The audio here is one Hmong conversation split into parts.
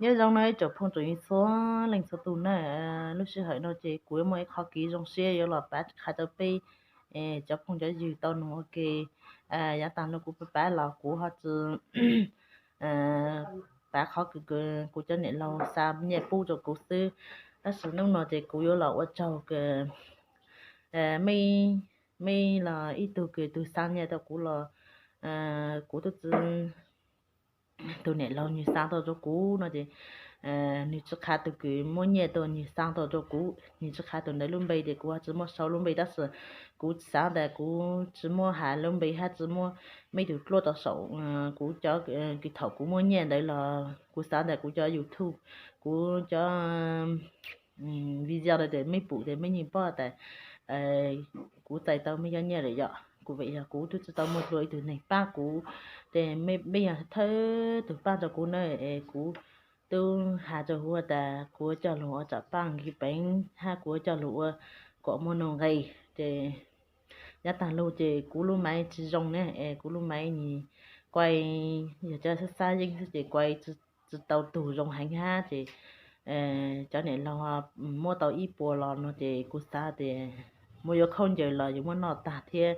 Nyob zoo no ib tsoom phooj tsoom ywg txhua leej txhua tus na, lub sij hawm no ces kuv yuav muaj ib qho kev zoo siab yuav los pab qha rau peb cov phooj cov ywg tau nug ua ke. Yav tag no kuv pab los kuv ho tsis pab qhov kws kuv cov niam laus xa nyiaj pub rau kuv xwb, tab sis hnub no ces kuv yuav los ua tsaug kws mej los ib tug kws tug xa nyiaj rau kuv los kuv tub txi tus niam laug nws xa tau rau kuv no ces nws tsis qha tus kws muab nyiaj tuaj nws xa tau rau kuv, nws tsis qha tus ntawd lub npe ces kuv ho tsis muaj sau lub npe, tab sis kuv xav tas kuv tsis muaj has lub npe hab tsis muaj mej tus dluab rau saum kuv cov, kws thaum kuv muab nyiaj ntawd los kuv xav tas kuv cov YouTube, kuv cov video ntawd ces mej pum ces mej yeej paub tas kuv txais tau mej cov nyiaj lawm yom. Kuv vim yog kuv tub tsis tau muaj dlua ib tug neeg pab kuv, ces mej yog thawj tug pab rau kuv na, es kuv tub has rua huv tas kuv coj lug ua tsam paj nki peev hab kuv coj lug ua kom muaj nuj nqes ces yav tag lug ces kuv lub maiv tsis zoo ne, es kuv lub maiv nws kuai, yog cov xab xab yeeb xwb ces kuai tsis tau tug zoo heev hab ces cov niam laug muab tau ib puas los no ces kuv xav tias muab yuav khaub ncaws los yus muab noj tag thiab,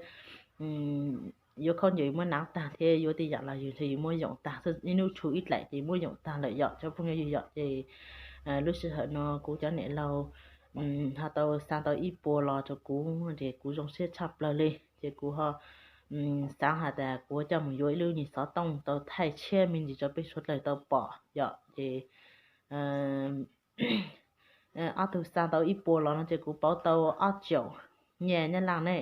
yuav khaub ncaws yus muab naav tag thiab, yuav tej yam los yus ntshe yus muab yoom tag, ib hnub tshu ib dlaim ces muab yoom tag lawm yom cov phooj ywg yom. Ces lub sij hawm no kuv cov niam laug ho tau xa tau ib puas los rau kuv ces kuv zoo siab tshaj plaws li, ces kuv ho xaav has tas kuv coj mus yuav ib lub nyuag xov tooj tau thaij tshiab me ntsis rau peb suav dlawg tau pom yom. Ces ob tug xa tau ib puas los no ces kuv pauv tau ob caum nyiaj Nyab Laj ne.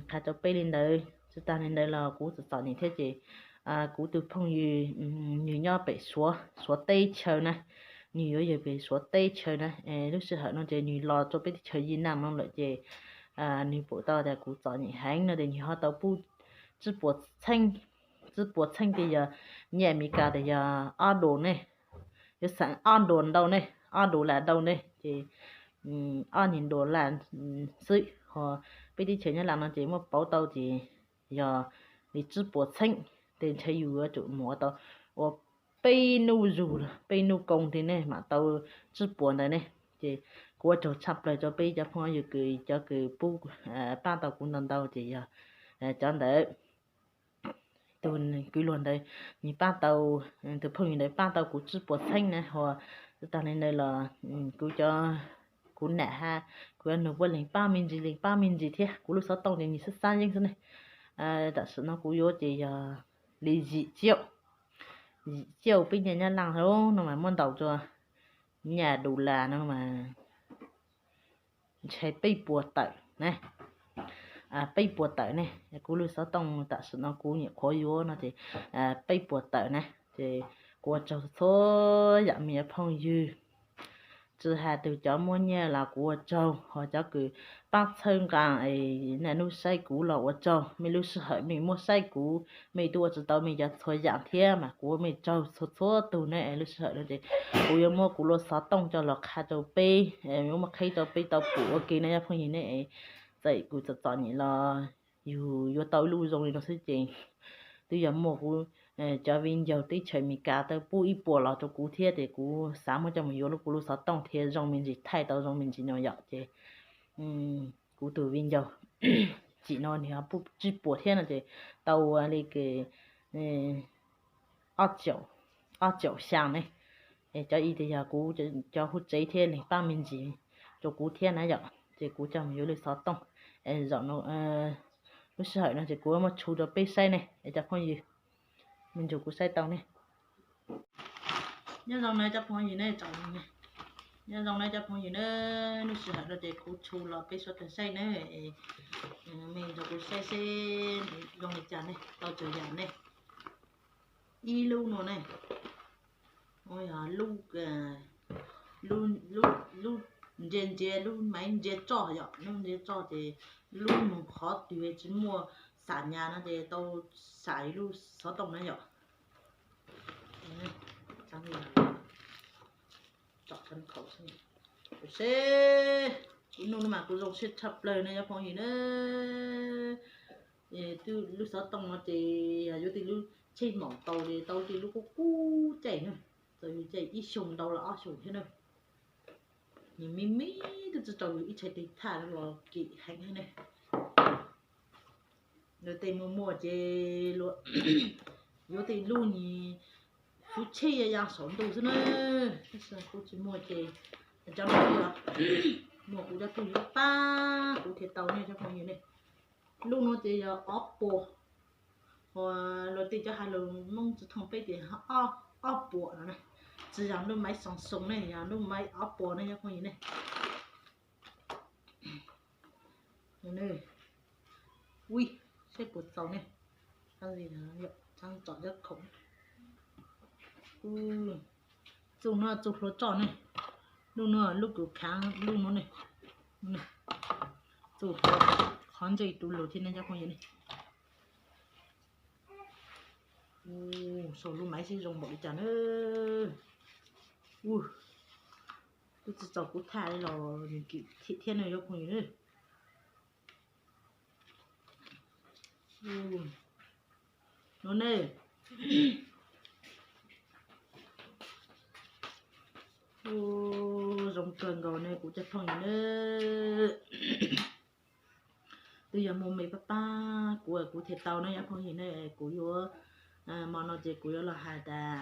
Qha rau peb li ntawd, tsis tag li ntawd los kuv txom txom nyem thiab ces kuv tus phooj ywg nws nyob pem Suav, Suav teb chaws na, nws yuav yog pem Suav teb chaws na, lub sij hawm no ces nws los rau peb teb chaws Việt Nam no lawm ces nws pum tau tas kuv txom nyem heev no ces nws ho tau pub tsib puas txheeb, tsib puas txheeb ces yog nyiaj Amelikas ces yog ob dollar ne, yuav xeem ob dollar ntau ne, ob dollar ntau ne ces ob nyuag dollar xwb, ho peb teb chaws Nyab Laj no ces muab pauv tau ces yog li tsib puas txheeb, ces ntshe yus yuav tsum mus ua tau ua peb hnub zug, peb hnub koom tig ne mam tau tsib puas ntawd ne. Ces kuv ua tsaug tshaj plaws rau peb cov phooj ywg kws cov kws pub pab tau kuv ntau ntau ces yog cov ntawd. Tus kwv luag ntawd nws pab tau, tus phooj ywg ntawd pab tau kuv tsib puas txheeb na, ho tsis tag li ntawd los kuv cov, kuv nam hab kuv cov nus puab lees pab me ntsis, lees pab me ntsis thiab. Kuv lub xov tooj ces nws xab xab yeeb xwb ne. Tam sim no kuv yuav ces yog li yim ciauj, yim ciauj peb nyiaj Nyab Laj no mas muab ntaus rua nyiaj dollar no mas ntshe peb puas tawm ne, peb puas tawm ne. Kuv lub xov tooj tam sim no kuv nyuam qhuav yuav no ces peb puas tawm na. Ces kuv ua tsaug txhua yam me nyuam phooj ywg, tsis has tus cov muab nyiaj los kuv ua tsaug, ho cov kws pab txhawb nqa es niaj hnub saib kuv los ua tsaug. Mej lub sij hawm mej muab saib kuv, mej tub ua tsis tau mej cov txhua yam thiab mas kuv ua mej tsaug txhua txhua tug ne. Lub sij hawm no ces kuv yuav muab kuv lub xov tooj coj los qha rau peb, yuav muab qheb rau peb tau pum ua ke na cov phooj ywg ne. Txawm kuv txom txom nyem los yus yuav tau ib lub zoo li no xwb ces twb yog muaj kuv cov viv ncaus teb chaws Amelikas tau pub ib puas los rau kuv thiab ces kuv xav muab coj mus yuav lub kuv lub xov tooj thiab zoo me ntsis, thaij tau zoo me ntsis no yom. Ces kuv tus viv ncaus cim no nws ho pub tsib puas thiab no ces tau ua li ke ob caum, ob caum xyaa ne. Cov ib tias yog kuv cov hub tsev thiab lees pab me ntsis rau kuv thiab na yom, ces kuv coj mus yuav lub xov tooj. Zaum no, lub sij hawm no ces kuv muab tshu rau peb saib ne cov phooj ywg, me ntsis kuv saib tau ne. Nyob zoo na cov phooj ywg ne, nyob zoo na cov phooj ywg na, lub sij hawm no ces kuv tshu los peb suav dlawg saib na, mej nrog kuv saib seb zoo li cas ne, tau tsaug yam ne. Ib lub no ne, yog lub, lub ntsia ntsia, lub maiv ntsia tsoj yom, lub ntsia tsoj ces lub moog qhov twg tsis muaj xam nyas no ces tau xam lub xov tooj na yom. Kuv nug no mas kuv zoo siab tshaj plawg na cov phooj ywg na. Lub xov tooj no ces yog yuav tej lub tsheb maum tau li, tau tej lub kub kub caij na. Txawm yus Ces ib xyoo ntau los ob xyoo thiab na. Nws me me twb tsis tau yus ib txhais tes thaj los kim heev ne. Luag tej muaj muaj ces luag yuav tej lub nis xub tsheb ya ya saum ntuj xwb na. Tab sis kuv tsis muaj ces cov no yog muaj kuv cov phooj ywg pab kuv thiaj tau ne cov phooj ywg ne. Lub no ces yog ob puas, luag tej cov hais lus Hmoob tsis thooj peb ces ob puas no na. Tsis yog lub maiv Samsung ne, yog lub maiv ob puas ne cov phooj ywg ne. Ui, saib puas txaus ne. Tsom cov khoom. Txuj no txuj hlua tsoj ne. Lub no lub kws khaav lub no ne. Txuj hlua qhov ntsej tus lug thiab ne cov phooj ywg ne. Sau lub maiv seb zoo npaum li cas na. Twb tsis txaus kuv thaj li los nws kim thiab ne cov phooj ywg na. No ne. Zoo kawg nkaus ne kuv cov phooj ywg na. Twb yog muaj me pab pab kuv, kuv thiaj tau na cov phooj ywg na. Kuv yuav, hmo no ces kuv yuav los hais tas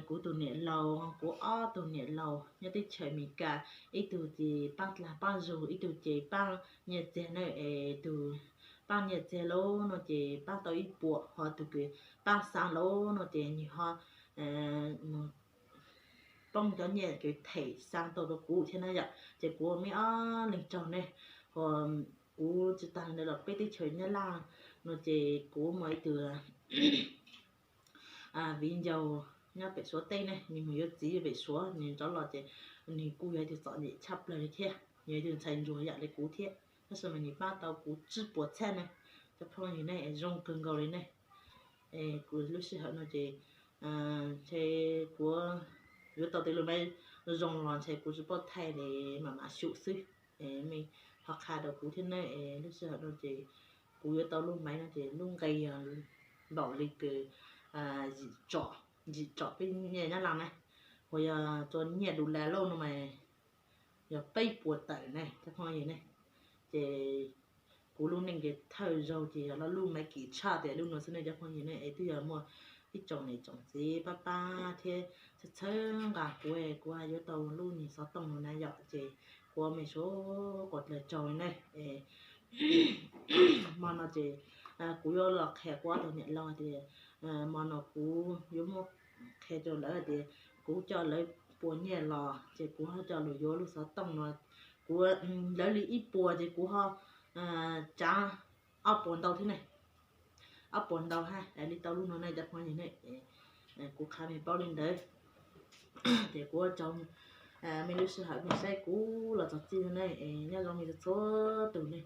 kuv tus niam laus, kuv ob tug niam laus nyob teb chaws Amelikas, ib tug ces paab dlaag paab zug, ib tug ces paab nyiaj txiag na. Es tus paab nyiaj txiag lauj no ces paab tau ib puas, ho tus kws paab xaa lauj no ces nwg ho poob cov nyiaj kws them xaa tau rau kuv thiab na yom. Ces kuv muaj ib ob leeg raug ne, ho kuv tsis taag ntawd los peb teb chaws Nyab Laj no ces kuv muaj ib tug viv ncaus nyob pem Suav teb ne, nwg mus yuav txiv pem Suav, nwg rov los ces nwg kuj yog ib tug txom nyem tshaj plawg li thiab, yog ib tug ntxhais ntsuag yam li kuv thiab, tab sis mas nwg paab tau kuv tsib puas txhiab ne. Cov phooj ywg ne, zoo kawg nkaus li ne. Kuv lub sij hawm no ces ntshe kuv yuav tau tej lub maiv zoo los ntshe kuv tsis paub thaij li, mam mam xyum xwb. Es mej ho qha rau kuv thiab ne, es lub sij hawm no ces kuv yuav tau lub maiv no ces lub nqi yog npaum li kws yim tsom, yim tsom peb nyiaj Nyab Laj na, uas yog txua nyiaj dollar lauj no mas yog peb puas tawm ne cov phooj ywg ne. Ces kuv lub neej ces thawj zaug ces yog lub maiv kim tshaj tias lub no xwb ne cov phooj ywg ne. Es twb yog muaj ib tsoom niam tsoom txiv pab pab thiab txhawb txhawb nqa kuv, kuv yuav tau lub niag xov tooj no na yom. Ces kuv ua mej suav quas dlawg tsaug ne. Hmo no ces kuv yuav los qhia kuv ob tug niam laus tias hmo no kuv yuav muab qhia rau lawv tias kuv coj lawv puas nyiaj los ces kuv ho coj lug yuav lub xov tooj no. Kuv, lawv li ib puas ces kuv ho tsaav ob puas ntau thiab ne. Ob puas ntau hab li tau lub no ne cov phooj ywg ne. Kuv qha mej paub li ntawd. Ces kuv ua tsaug mej lub sij hawm mej saib kuv los txog txij no ne, es nyob zoo mej txhua txhua tus ne.